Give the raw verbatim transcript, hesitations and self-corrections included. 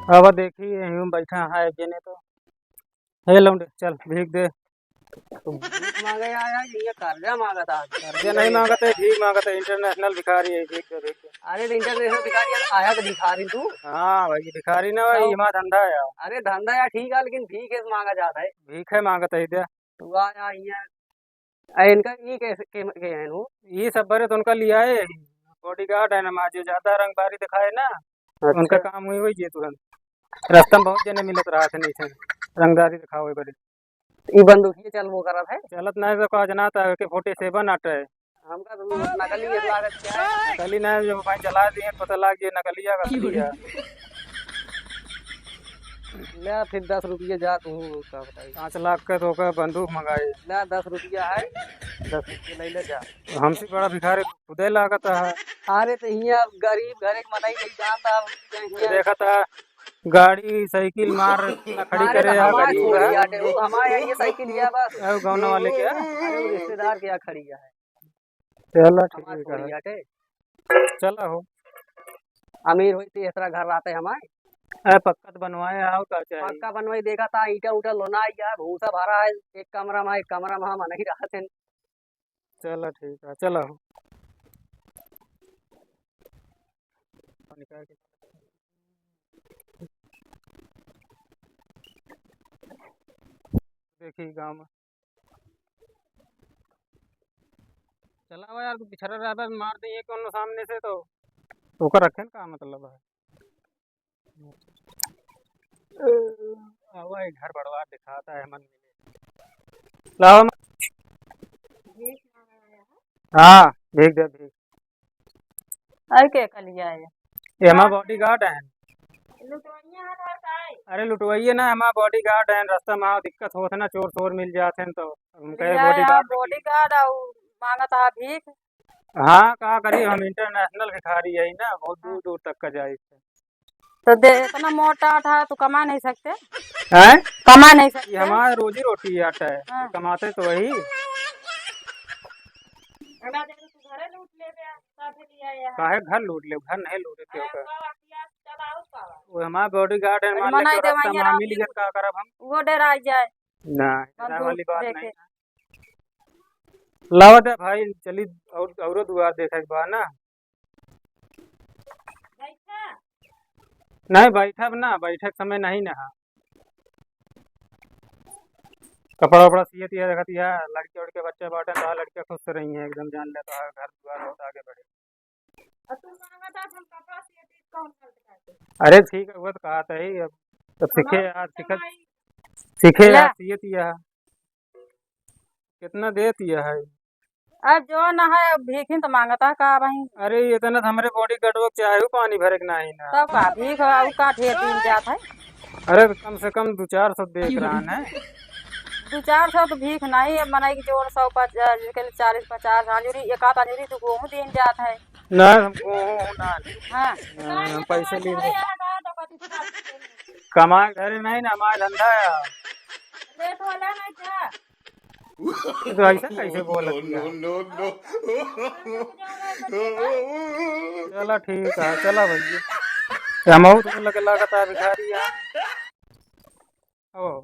अब देखी, यहीं बैठा है एक जने तो। हे लौंडे, चल, भीख दे। तू भीख मांगे आया है कि ये कर्जा मांगत है? कर्जा नहीं मांगत है, भीख मांगत है, international भिखारी है, भीख दे, भीख दे। अरे, तो international भिखारी है, आया तो भिखारी तू? हाँ भाई, भिखारी ना भाई, तो हमारा धंधा है यार। अरे, धंधा यार ठीक है, लेकिन भीख है मांगा जाता है। भीख है मांगत है, दे। तू आया यहाँ, आ, इनका ई कैसे, के, के हैं वो? ई सब बरे तो उनका लिया है, bodyguard है ना, जो ज्यादा रंगबाजी दिखाए ना, अच्छा। उनका काम हुई, हुई जे तुरंत। रास्ता में बहुत जने मिलत रहा थे, नहीं थे, रंगदारी दिखावे बरे। ई बंदूकिये चलबो करत है? चलत नहीं तो का जना था, AK forty seven अट है। हमका तो नकली लागत क्या है? नकली नहीं, जो भाई चला दिए, पता लग गया नकलिया का असली है। ले फिर दस रुपये जा तू, का बताई। पाँच लाख का तो का बंदूक मंगाई। ले दस रुपया है, दस रुपये ले ले जा। हमसे बड़ा भिखारी खुदे लागत है। अरे तो हियाँ गरीब घरे के मनई नहीं जानता, हियाँ देखा था गाड़ी साइकिल मार ना खड़ी अरे करे तो है हमारे गरीब छोड़ है। दिया टे, वो हमारे यहाँ ये साइकिल लिया बस। अरे गौना वाले के है? अरे वो रिश्तेदार के यहाँ खड़ी है। चला हमार ठीक थोड़ी है। आटे। चला हो। अमीर होई तो इस तरह घर रहते हमारे। अरे पक्का तो बनवाए आओ का चाहिए। पक्का बनवाई देखा था, ईंटा उटा लोना आई है, भूसा भरा है, एक कमरा में, एक कमरा में हम नहीं रहते हैं। चला ठीक है, चला हो। देखी गाँव में। चला यार, तू पिछड़ा रहबे, मार दे ये कौनो सामने से तो। ओकर रखे न का मतलब है? आवा, ये घर बड़वा दिखाता है, मन मिले। लावा म-, हाँ, भीख दे, भीख। अरे के कलिया है? ये हमार bodyguard हैं। लुटवइया है का? अरे लुटवइये ना, हमार bodyguard हैं। रास्ता में आओ, दिक्कत होत है ना, चोर शोर मिल जात हैं तो हम कहे लिया है bodyguard। Bodyguard आउ मांगत है भीख। हाँ, का करी, हम international भिखारी है ना, बहुत दूर दूर तक का जाए। तो दे, इतना मोटा आटा है, तो कमा नहीं सकते? हैं? कमा नहीं ये सकते? हमार रोजी रोटी आटा है, हाँ। कमाते तो वही। काहे घर लूट ले, घर नहीं लूटे थे ओकर। वो हमार bodyguard है, मान ले मना के दे रास्ता में मिल गया, का करब हम? वो डरा जाए। ना, डरावे वाली बात नहीं। लावा दे भाई, चली और, औरो दुआर देखे के बा ना। नहीं, बैठब ना, बैठे के समय नहीं ना है। कपड़ा उपड़ा सियत या देखत या, लड़के उड़के बच्चे बाटे, तो लड़के खुश से रही हैं एकदम, जान ले तो घर दुआर बहुत आगे बढ़े। अरे ठीक है, वो तो कहा था ही, अब तो सीखे यार, सीखे, सीखे यार, सियत या। कितना देत यह है? अब जो न है, अब भीखिन तो मांगता का भाई। अरे, इतना तो हमरे bodyguard को चाहे पानी भरे के नाही ना। तब का भीख है, उ का ढेर दिन जात है? अरे, तो कम से कम दो चार सौ देख रहा है। दो चार सौ तो भीख नहीं है, मनई के जोड़ सौ पचास, जिसके लिए चालीस पचास, अंजूरी, एक आध अंजूरी तो गेहूं दिन जात है। ना, हम गेहूं ना। हाँ। हाँ, पैसे ले। कमाए घरे नहीं ना, हमारा धंधा है। लेट होला ना क्या? ये तो ऐसा कैसे बोलत है? No, no, no। चला ठीक है, चला भैया। ये हमहू तो लगे लागत है भिखारी है। ओ,